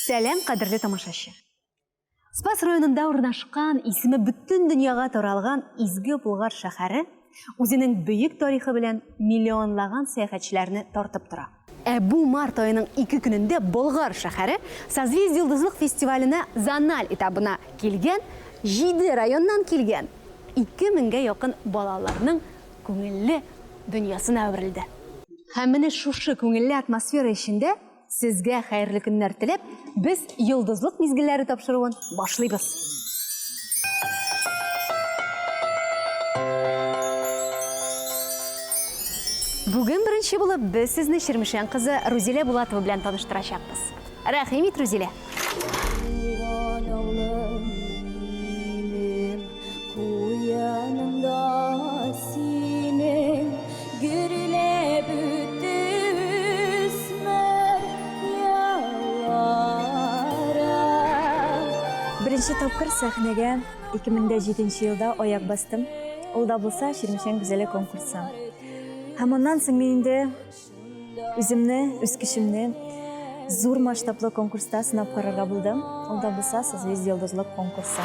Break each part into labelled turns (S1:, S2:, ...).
S1: Сәлам, кадерле тамашачы! Спас районында урнашкан, исеме бөтен дөньяга таралган Изге Болгар шәһәре үзенең бөек тарихы белән миллионлаган сәяхәтчеләрне тартып тора. Ә бу март аеның ике көнендә Болгар шәһәре Созвездие йолдызлык фестиваленә зональ этабына килгән җиде районнан килгән 2000 гә якын балаларның күңелле дөньясына әверелде. Һәм менә шушы күңелле атмосфера эчендә сезгә хәерле көннәр теләп, без Йолдызлык мизгелләре тапшыруын башлыйбыз. Бүген беренче булып без сезне Чирмешән кызы Рузилә Булатова белән таныштырачакбыз. Рәхим ит, Рузилә!
S2: Куеныңда синең гөрләп үтте үсмер елларым.
S3: Беренче тапкыр сәхнәгә 2007 елда аяк бастым. Ул да булса Чирмешән гүзәле конкурсы. Һәм аннан соң мин инде Үземне, үз көчемне зур масштаблы конкурста сынап карарга булдым. Ул да булса Созвездие йолдызлык конкурсы.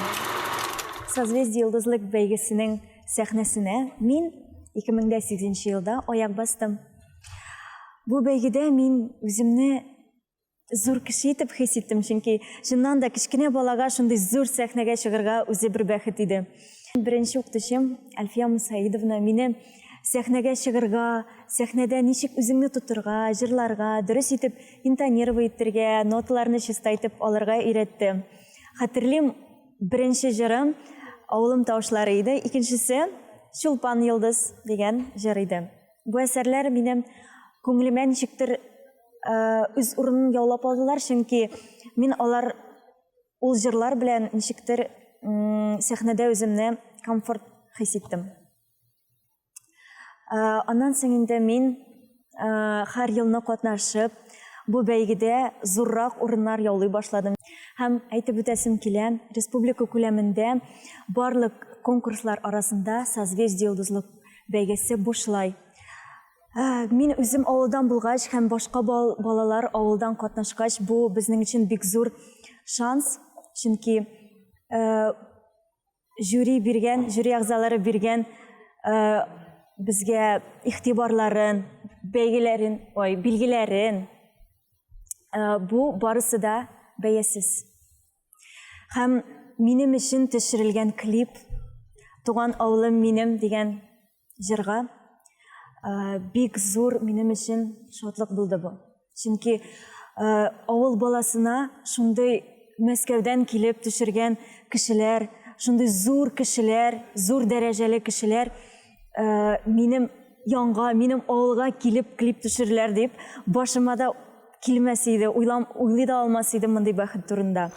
S3: Созвездие йолдызлык бәйгесенең сәхнәсенә мин 2008 елда аяк бастым. Бу бәйгедә мин үземне зур кеше итеп хис иттем, чөнки чыннан да кечкенә балага шундый зур сәхнәгә чыгарга үзе бер бәхет иде. Беренче укытучым Әлфия Мусаидовна мине сәхнәгә чыгарга, сәхнәдә ничек үзеңне тотырга, җырларга, дөрес итеп интонировать итәргә, ноталарны чиста итеп алырга өйрәтте. Хәтерлим, беренче җырым Авылым тавышлары иде, икенчесе Чулпан йолдыз дигән җыр иде. Бу әсәрләр минем күңелемә ничектер үз урынын яулап алдылар, чөнки мин алар ул җырлар белән ничектер сәхнәдә үземне комфорт хис иттем. Аннан соң инде мин һәр елны катнашып, бу бәйгедә зуррак урыннар яулый башладым. Һәм әйтеп үтәсем килә, республика күләмендә барлык конкурслар арасында Созвездие йолдызлык бәйгесе бушлай. Мин үзем авылдан булгач һәм башка балалар авылдан катнашкач, бу безнең өчен бик зур шанс, чөнки жюри биргән, жюри әгъзалары биргән безгә игътибарларын, бәйгеләрен, ой, билгеләрен, бу барысы да бәясез. Һәм минем өчен төшерелгән клип Туган авылым минем дигән җырга бик зур минем өчен шатлык булды бу. Чөнки авыл баласына шундый Мәскәүдән килеп төшергән кешеләр, шундый зур кешеләр, зур дәрәҗәле кешеләр минем янга, минем авылга килеп клип төшерләр дип башыма да килмәс иде, уйлам, уйлый да алмас идем мондый бәхет турында.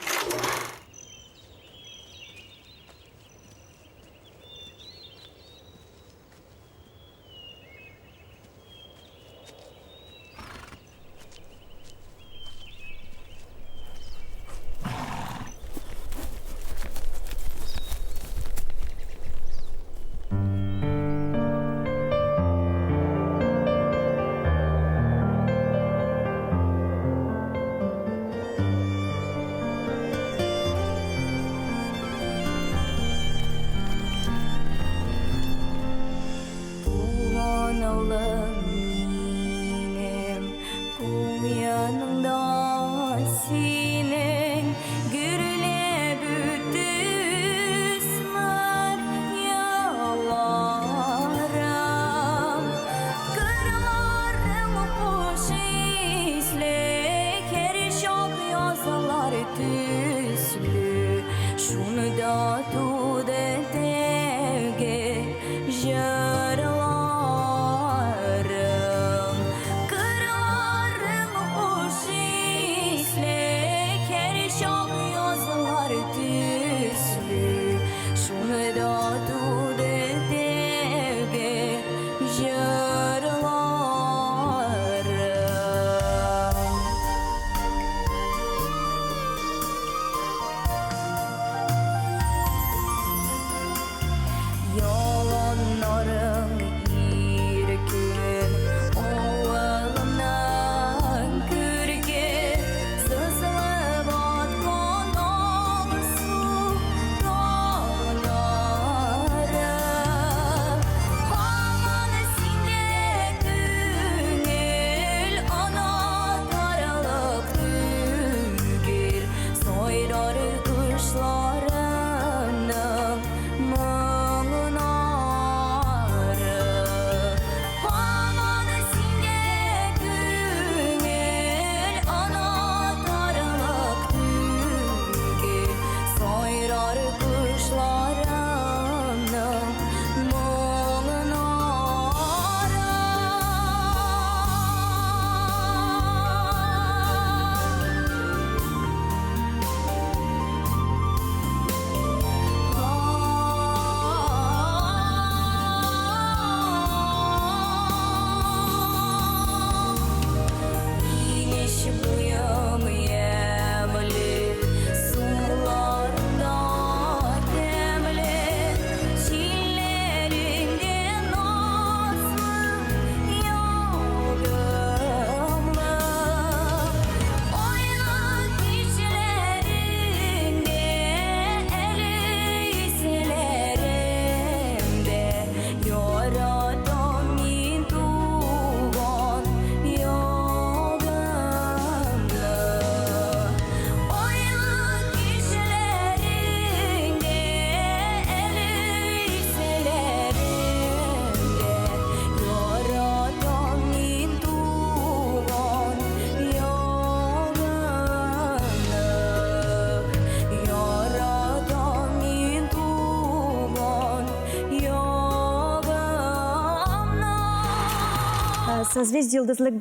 S3: Созвездие Йолдызлык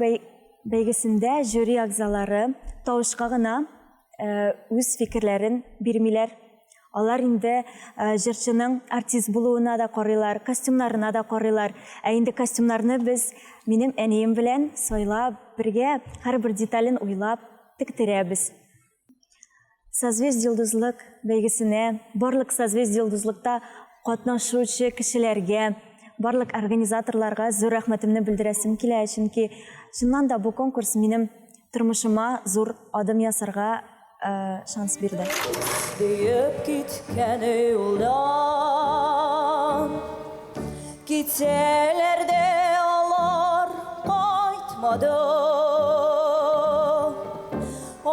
S3: бәйгесендә жюри әгъзалары тавышка гына үз фикерләрен бирмиләр. Алар инде җырчының артист булуына да карыйлар, костюмнарына да карыйлар. Ә инде костюмнарны без минем әнием белән сайлап, бергә һәрбер детален уйлап тектерәбез. Созвездие Йолдызлык бәйгесенә барлык Созвездие Йолдызлыкта катнашучы кешеләргә, барлык организаторларга зур рәхмәтемне белдерәсем килә, чөнки чыннан да бу конкурс минем тормышыма зур адым ясарга шанс бирде.
S2: Диеп киткән юлдан Китсәләр дә алар кайтмады.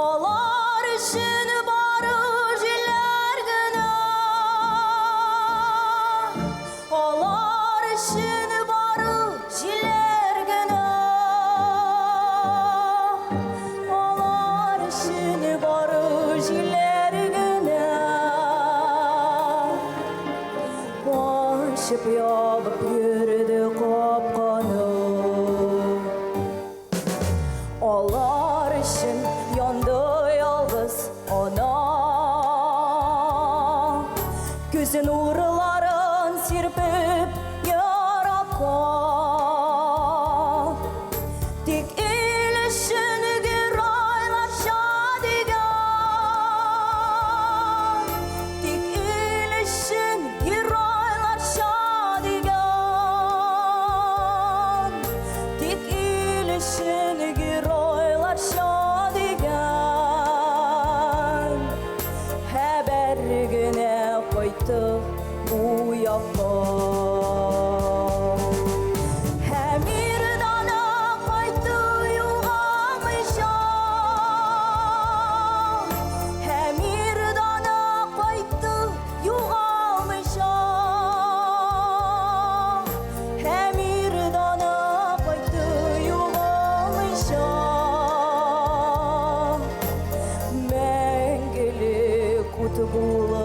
S2: Алар өчен бары җилләр генә. Алар өчен бары җилләр генә. Алар өчен бары җилләр генә. Ачып ябып йөрде капканы. Алар өчен янды ялгыз ана. Күзе нурларын сирпеп еракка. Тик ил өчен геройларча дигән. Тик ил өчен геройларча дигән. Тик ил өчен геройларча дигән. Хәбәр генә кайтты бу якка. Һәм ир-даны кайтты югалмыйча. Һәм ир-даны кайтты югалмыйча. Һәм ир-даны кайтты югалмыйча. Мәңгелек ут булып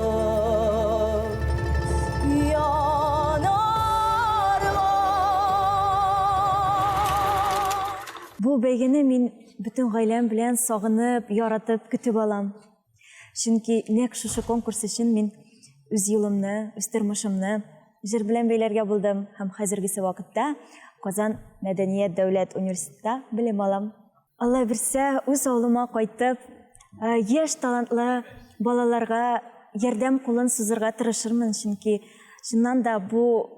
S2: янарга.
S3: Бу бәйгене мин бөтен гаиләм белән сагынып, яратып көтеп алам. Чөнки нәкъ шушы конкурс өчен мин үз юлымны, үз тормышымны җыр белән бәйләргә булдым һәм хәзергесе вакытта Казан мәдәният дәүләт университетында белем алам. Алла бирсә, үз авылыма кайтып, яшь талантлы балаларга ярдәм кулын сузырга тырышырмын, чөнки чыннан да бу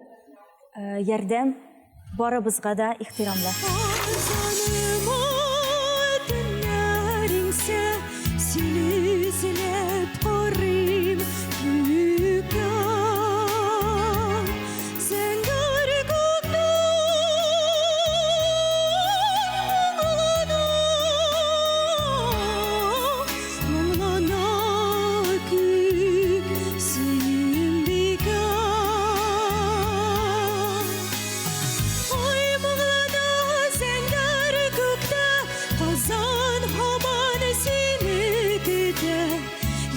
S3: ярдәм барыбызга да ихтирамлы.
S2: Казаныма төннәр иңсә, сине эзләп карыйм күккә. Зәңгәр күктә моңлана, моңлана күк Сөембикә. Ай моңлана зәңгәр күктә, Казан һаман сине көтә.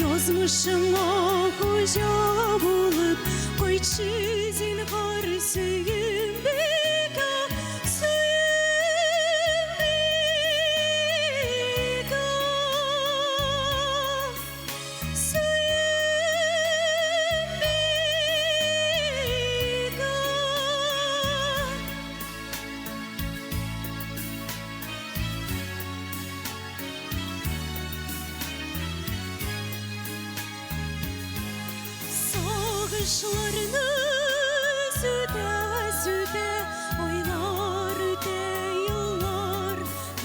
S2: Язмышыңа хуҗа булып, кайтчы зинһар Сөембикә, Сөембикә. Сөембикә. Сагышларны сүтә-сүтә, айлар үтә, еллар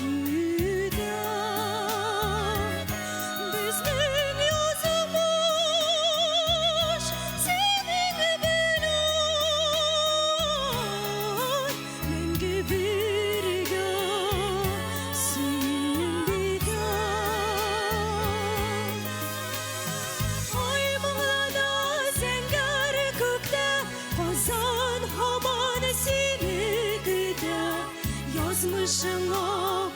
S2: үтә. Безнең язмыш синең белән мәңге бергә, Сөембикә. Ай моңлана зәңгәр күктә, Казан һаман сине көтә. Язмышыңа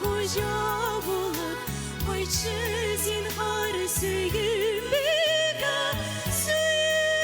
S2: хуҗа булып, кайтчы зинһар Сөембикә, Сөембикә.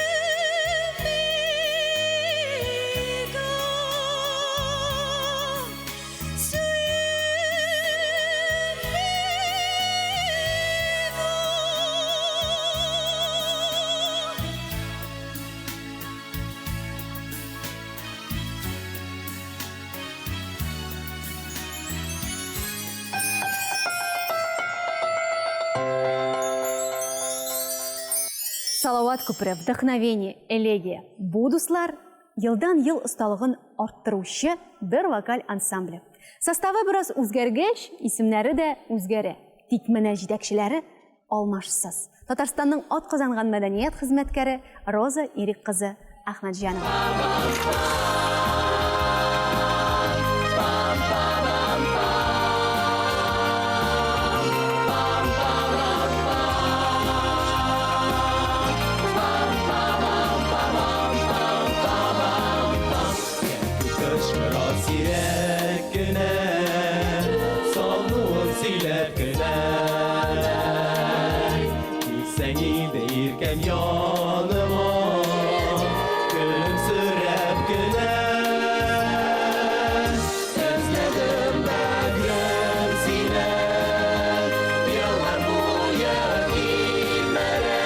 S1: Салават күпере, Вдохновение, Элегия. Бу дуслар елдан-ел осталыгын арттыручы бер вокаль ансамбле. Составы бераз үзгәргәч, исемнәре дә үзгәрә. Тик менә җитәкчеләре алмашсыз. Татарстанның атказанган мәдәният хезмәткәре Роза Ирек кызы Әхмәтҗанова.
S4: Кычкыра сирәк кенә, Сагынуын сөйләп кенә. Килсәң иде иркәм яныма, Көлемсерәп кенә. Эзләдем бәгърем сине, Еллар буе тилмереп.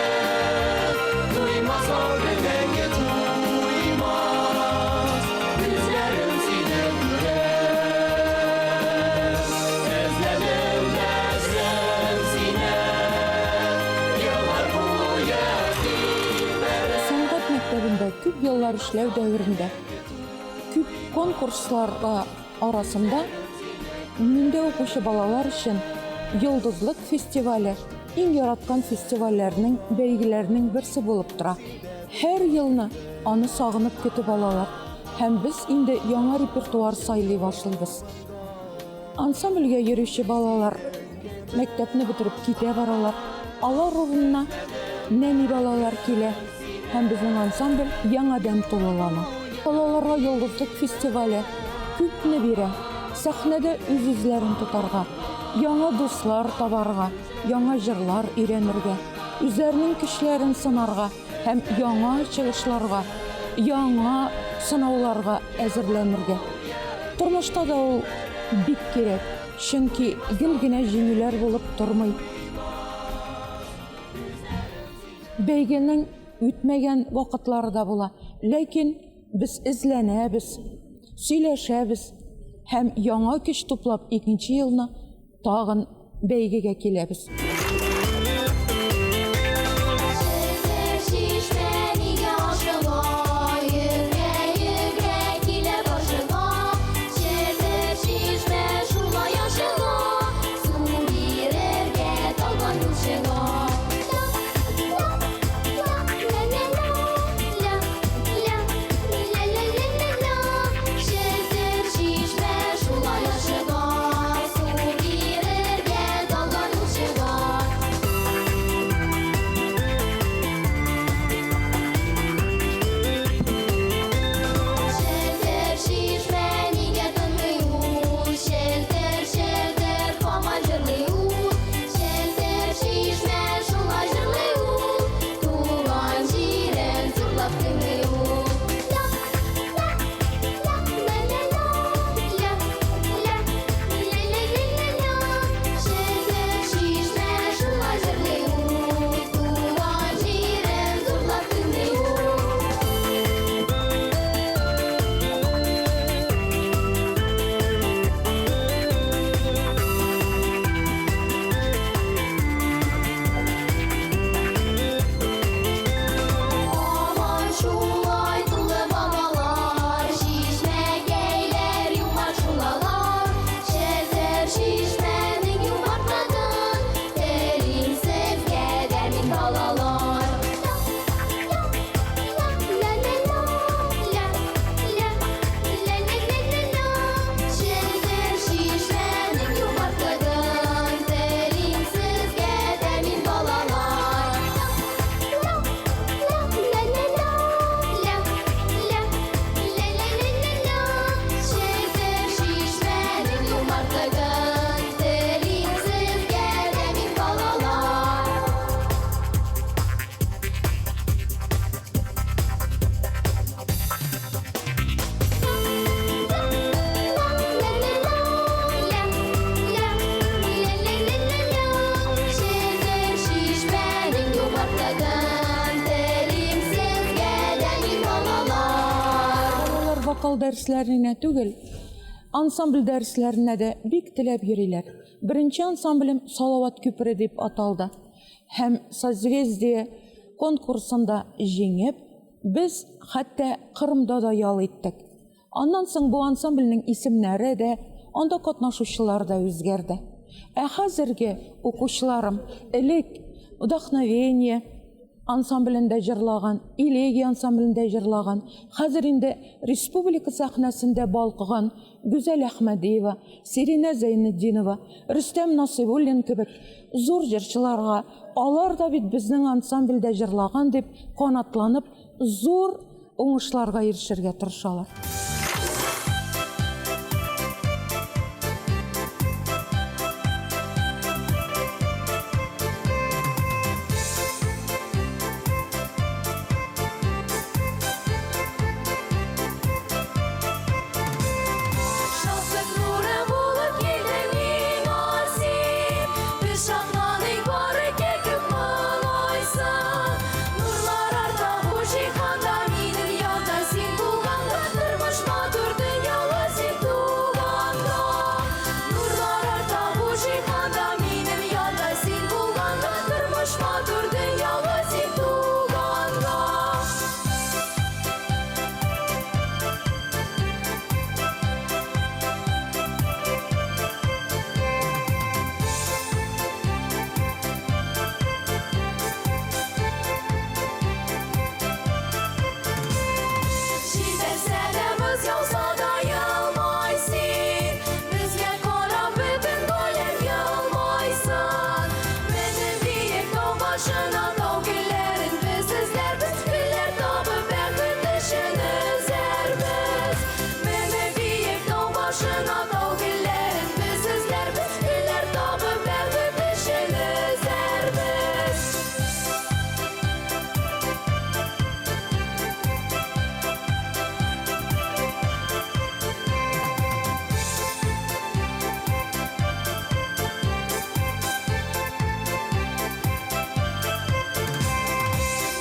S4: Туймас ал мәңге туймас, Күзләрем сине күреп. Эзләдем бәгърем сине, Еллар буе тилмереп.
S5: Сәнгать мәктәбендә күп еллар эшләү дәверендә күп конкурсларга арасында миндә укучы балалар өчен Йолдызлык фестивале иң яраткан фестивальләрнең, бәйгеләрнең берсе булып тора. Һәр елны аны сагынып көтеп алалар һәм без инде яңа репертуар сайлый башлыйбыз. Ансамбльгә йөрүче балалар мәктәпне бетереп китә баралар. Алар урынына нәни балалар килә һәм безнең ансамбль яңадан тулылана. Балаларга Йолдызлык фестивале күпне бирә. Сәхнәдә үз-үзләрен тотарга, яңа дуслар табарга, яңа җырлар өйрәнергә, үзләренең көчләрен сынарга һәм яңа чыгышларга, яңа сынауларга әзерләнергә. Тормышта да ул бик кирәк, чөнки гел генә җиңүләр булып тормый. Бәйгенең үтмәгән вакытлары да була, ләкин без эзләнәбез, сөйләшәбез һәм яңа көч туплап икенче елны тагын бәйгегә киләбез.
S2: Челтер чишмә нигә ашыга, Йөгерә, йөгерә килә каршыга. Челтер чишмә шулай ашыга, Су бирергә талган юлчыга. Ла, ла, ла, ла, ла, ла, ла, ла, ла, ла, ла, ла. Челтер чишмә шулай ашыга, Су бирергә талган юлчыга. Челтер чишмә нигә тынмый ул? Челтер, челтер, һаман җырлый ул. Челтер чишмә шулай җырлый ул. Туган җирен зурлап тыңлый ул. Ла, ла, ла, ла, ла, ла, ла, ла, ла, ла, ла, ла, ла. Челтер чишмә шулай җырлый ул. Туган җирен зурлап тыңлый ул. Һаман шулай тулы бабалар, Чишмәкәйләр юмарт шулалар. Челтер чишмәнең юмартлыгын Телим сезгә дә мин, балалар. Ла, ла, ла, ла, ла, ла, ла, ла, ла, ла, ла, ла. Челтер чишмәнең юмартлыгын Телим сезгә дә мин, балалар. Ла, ла, ла, ла, ла, ла, ла, ла, ла, ла, ла, ла. Челтер чишмәнең юмартлыгын Телим сезгә дә мин, балалар. Челтер чишмәнең юмартлыгын Телим сезгә дә мин, балалар.
S5: Балалар вокал дәресләренә түгел, ансамбль дәресләренә дә бик теләп йөриләр. Беренче ансамблем Салават күпере дип аталды. Һәм Созвездие конкурсында җиңеп, без хәтта Кырымда да ял иттек. Аннан соң бу ансамбльнең исемнәре дә, анда катнашучылар да үзгәрде. Ә хәзерге укучыларым элек Вдохновение ансамблендә җырлаган, Элегия ансамблендә җырлаган, хәзер инде республика сәхнәсендә балкыган Гүзәл Әхмәдиева, Сиринә Зәйнетдинова, Рөстәм Насыйбуллин кебек зур җырчыларга, алар да бит безнең ансамбльдә җырлаган дип канатланып, зур уңышларга ирешергә тырышалар.
S2: Шатлык нуры булып килдең миңа син. Без шатланыйк бары кекеп малайсың. Нурлар арта бу җиһанда, минем янда син булганда, тормыш матур дөньялы син туганда. Нурлар арта бу җиһанда, минем янда син булганда, тормыш матур дөньялы син туганда. Җибәрсә дә боз, яуса да елмай син, Безгә карап бөтен галәм елмайсын. Менеп биек тау башына тау гөлләрен без эзләрбез, Гөлләр табып бәхет өчен өзәрбез. Менеп биек тау башына тау гөлләрен без эзләрбез, Гөлләр табып бәхет өчен өзәрбез.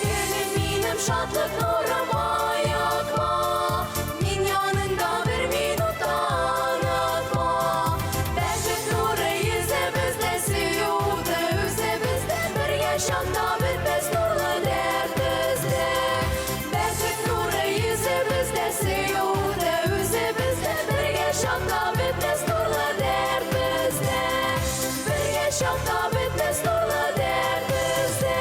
S2: Гөлем минем шатлык нурым аятма, Мин яныңда бер минут та онытма. Бәхет нуры йөзебездә, сөю уты үзебездә, Бергә чакта бетмәс нурлы дәрт бездә. Бәхет нуры йөзебездә, сөю уты үзебездә, Бергә чакта бетмәс нурлы дәрт бездә. Бергә чакта бетмәс нурлы дәрт бездә.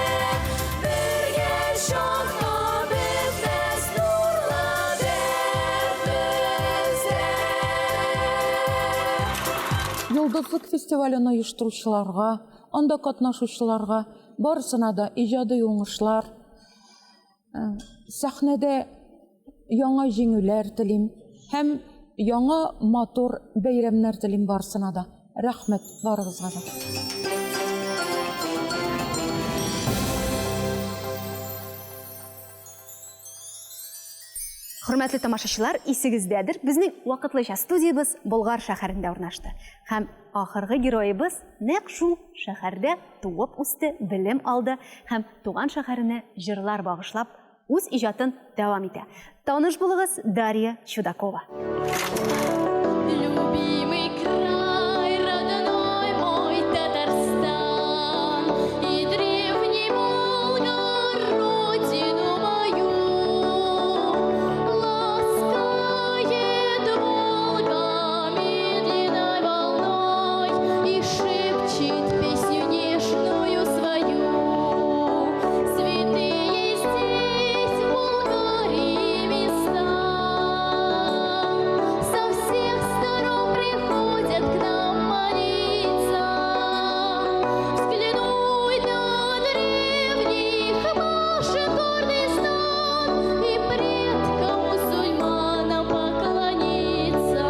S2: Бергә чакта бетмәс нурлы дәрт бездә.
S5: Йолдызлык фестивален оештыручыларга, анда катнашучыларга барысына да иҗади уңышлар, сәхнәдә яңа җиңүләр телим һәм яңа матур бәйрәмнәр телим барысына да. Рәхмәт барыгызга да.
S1: Хөрмәтле тамашачылар, исегездәдер, безнең вакытлыча студиябез Болгар шәһәрендә урнашты. Һәм ахыргы героебыз нәкъ шул шәһәрдә туып үсте, белем алды һәм туган шәһәренә җырлар багышлап үз иҗатын дәвам итә. Таныш булыгыз, Дарья Чудакова.
S2: Любимый край, родной мой Татарстан, И древний Болгар, родину мою Ласкает Волга медленной волной И шепчет песню нежную свою. Святые здесь, в Болгарии, места, Со всех сторон приходят к нам молиться. Взглянуть на древних башен горный стан И предкам мусульманам поклониться.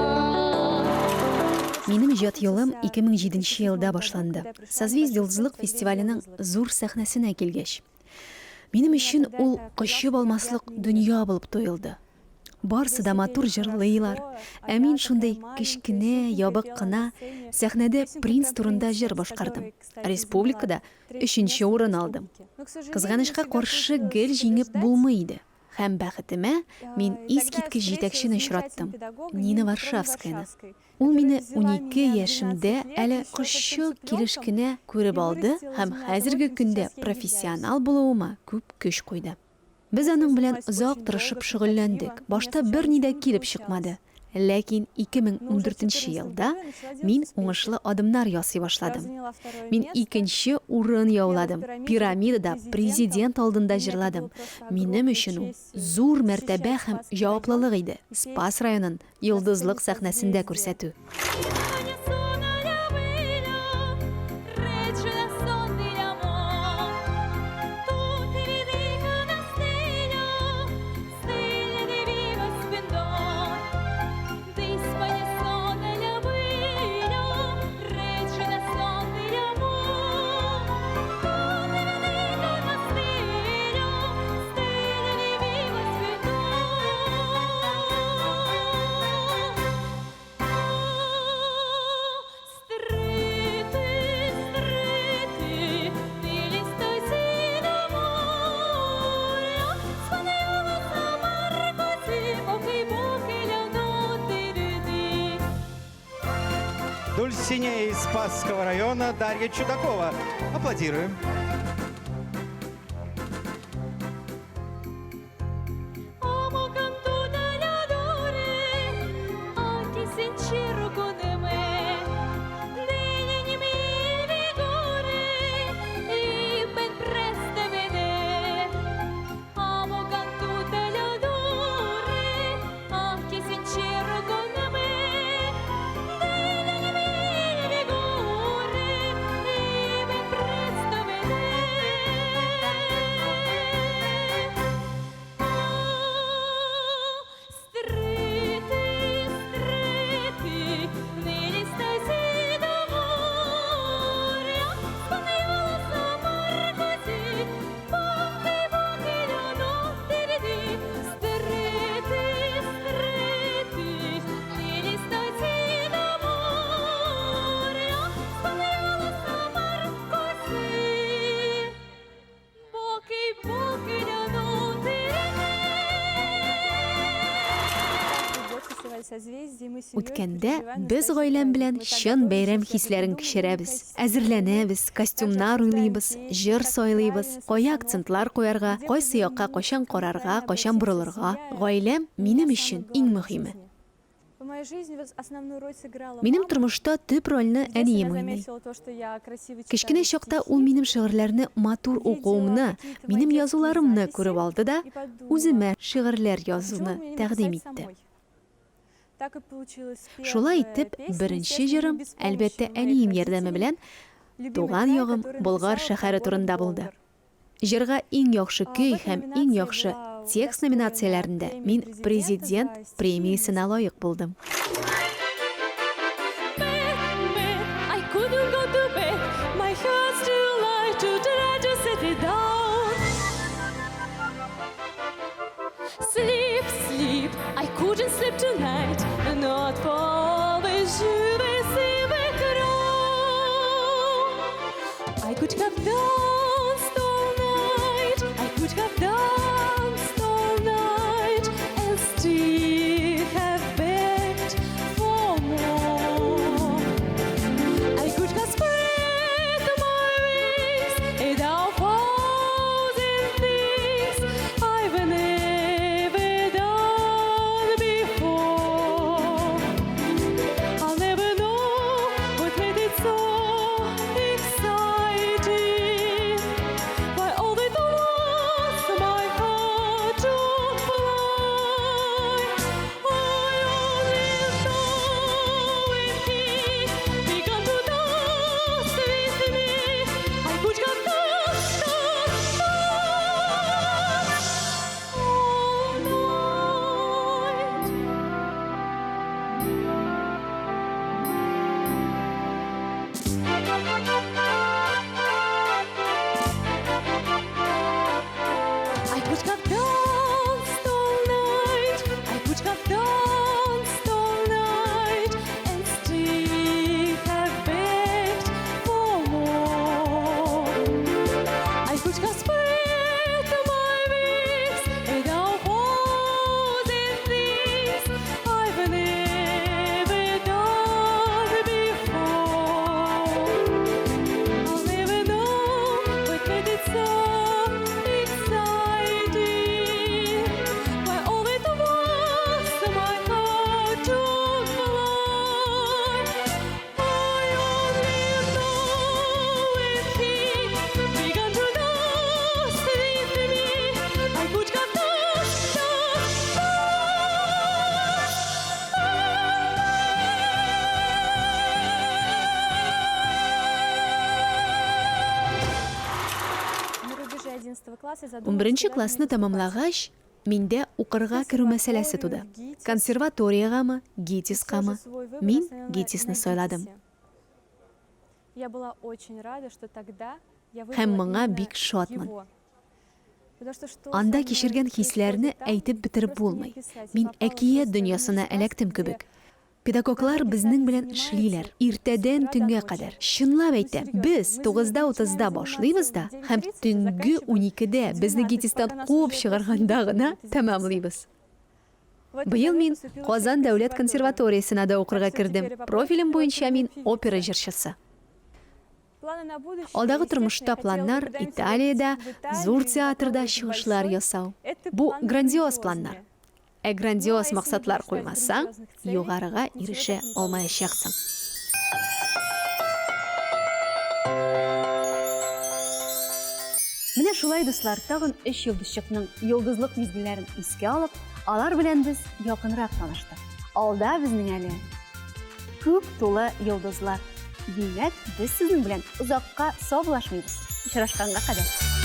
S1: Минем иҗат юлым 2007 елда башланды. Созвездие Йолдызлык фестиваленең зур сәхнәсенә килгәч. Минем өчен ул кочып алмаслык дөнья булып тоелды. Барсы да матур җырлыйлар, ә мин шундый кечкенә, ябык кына сәхнәдә принц турында җыр башкардым. Республикада өченче урын алдым. Кызганычка каршы, гел җиңеп булмый иде. Һәм бәхетемә, мин искиткеч җитәкчене очраттым, Нина Варшавскаяны. Ул мине 12 яшемдә әле кошчык килеш кенә күреп алды һәм хәзерге көндә профессионал булуыма күп көч куйды. Без аның белән озак тырышып шөгыльләндек, башта берни дә килеп чыкмады. Ләкин 2014 нче елда мин уңышлы адымнар ясый башладым. Мин икенче урын яуладым, Пирамидада президент алдында җырладым. Минем өчен ул зур мәртәбә һәм җаваплылык иде, Спас районын Йолдызлык сәхнәсендә күрсәтү.
S6: Дульсинея из Спасского района Дарья Чудакова. Аплодируем. Үткәндә без гаиләм белән чын бәйрәм хисләрен кичерәбез. Әзерләнәбез, костюмнар уйлыйбыз, җыр сайлыйбыз, кая акцентлар куярга, кайсы якка кайчан карарга, кайчан борылырга. Гаиләм минем өчен иң мөһиме. Минем тормышта төп рольне әнием уйный. Кечкенә чакта ул минем шигырьләрне матур укуымны, минем язуларымны күреп алды да, үземә шигырьләр язуны тәкъдим итте. Шулай итеп, беренче җырым, әлбәттә, әнием ярдәме белән, туган ягым Болгар шәһәре турында булды. Җырга иң яхшы көй һәм иң яхшы текст номинацияләрендә мин Президент премиясенә лаек булдым. Унберенче классны тәмамлагач, миндә укырга керү мәсьәләсе туды. Консерваториягәме, ГИТИСкамы? Мин ГИТИСны сайладым. Һәм моңа бик шатмын. Анда кичергән хисләрне әйтеп бетереп булмый. Мин әкият дөньясына эләктем кебек. Педагоглар безнең белән эшлиләр, иртәдән төнгә кадәр. Чынлап әйтәм, без тугызда утызда башлыйбыз да һәм төнге уникедә безне ГИТИСтан куып чыгарганда гына тәмамлыйбыз. Быел мин Казан дәүләт консерваториясенә дә укырга кердем. Профилем буенча мин опера җырчысы. Алдагы тормышта планнар, Италиядә зур театрда чыгышлар ясау. Бу грандиоз планнар. Ә грандиоз максатлар куймасаң, югарыга ирешә алмаячаксың.
S1: Менә шулай, дуслар, тагын өч йолдызчыкның йолдызлык мизгелләрен искә алып, алар белән без якынрак таныштык. Алда безнең әле күк тулы йолдызлар. Димәк, без сезнең белән озакка саубуллашмыйбыз. Очрашканга кадәр.